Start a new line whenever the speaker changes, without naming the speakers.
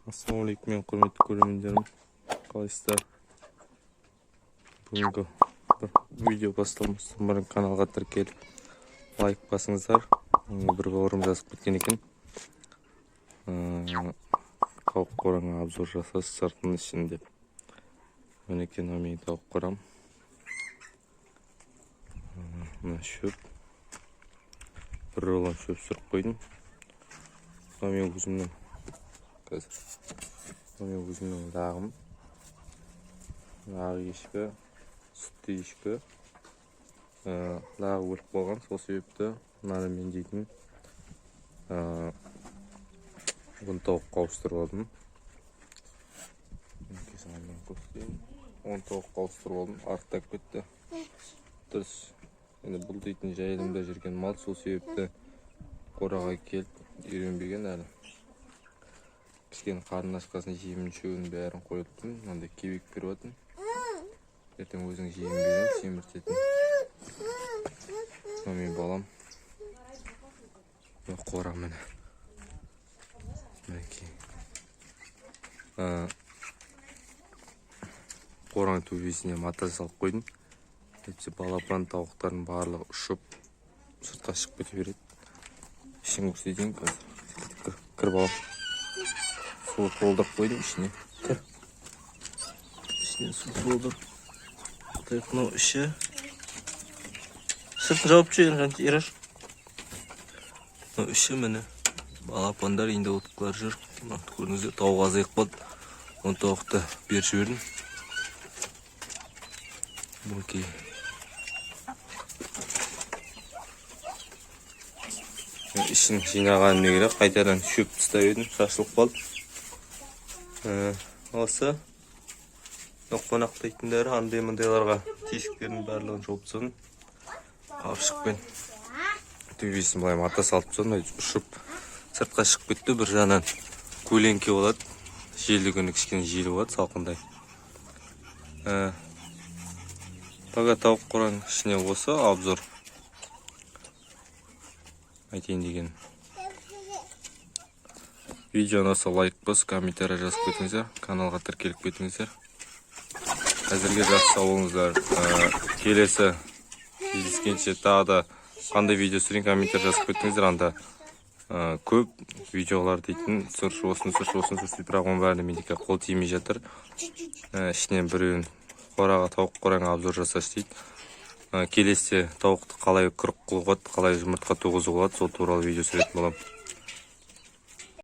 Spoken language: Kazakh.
Ассалаумағалейкум, менің құрметті көрермендерім, қалайсыздар? Бүгінгі бір видео басталмастан бұрын каналға тіркеліп, лайк басыңыздар. Бір бауырым жазып кеткен екен, тауық қораңа обзор жасашы, сыртын, ішін деп. Мінекей, мынау менің тауық қорам. Мына шөп, бір рулон шөп сүріп қойдым. Мынау мен өзімнің қазір, мынау мен өзімнің лағым, ақ ешкі, сүтті ешкі. Лағы өліп қалған, сол себепті мынаны мен дейтін 10 тауыққа ауыстырып алдым. Мінекей, саған көрсетейін. 10 тауыққа ауыстырып алдым, арықтап кетті. Дұрыс, енді бұл дейтін жайылымда жүрген мал, сол себепті қораға келіп үйренбеген әлі. Кішкене қарны ашқасын жемін, шөбін, бәрін қойып, мынандай кебек беріп жатырмын. Ертең өзің жемін беремін, семіртетін. Мынау менің балам. Мына қора, міне, мінекей. Қораның төбесіне мата салып қойдым, әйтпесе балапан тауықтардың барлығы ұшып, сыртқа шығып кете береді. Ішін көрсетейін қазір. Кір, кір, балам. Су толтырып қойдым ішіне, кір.
Ішіне су толтырып. Так, мынау іші. Сыртын жауып жіберген, Ираш. Мынау іші, міне. Балапандар, индоутка лар жүр. Мына көрдіңіздер, тауық азайып қалды. 10 тауықты беріп жібердім. Мінекей.
Ішін жинағаным не керек, қайтадан шөп тастап едім, шашылып қалды.
Осы мынау қонақтайтындары, андай мындайларға тесіктердің барлығын жауып тастадым қапшықпен.
Төбесін былай мата салып тастадым, ұшып сыртқа шығып кетті. Бір жағынан көлеңке болады, желді күні кішкене жел болады, салқындай. Пока тауық қораның ішіне осы обзор айтайын деген. Видео ұнаса, лайк бас, комментарий жазып кетіңіздер, каналға тіркеліп кетіңіздер. Әзірге жақсы, сау болыңыздар. Келесі кездескенше. Тағы да қандай видео түсірейін, комментарий жазып кетіңіздер. Анда көп видеолар дейтін, түсірші осыны, түсірші осыны, түсірші дейді, бірақ оның бәріне менде қол тимей жатыр. Ішінен біреуін қораға, тауық қораңа обзор жасашы дейді. Келесіде тауықты қалай қырық қылуға болады, қалай жұмыртқа туғызуға болады, сол туралы видео түсіретін боламын.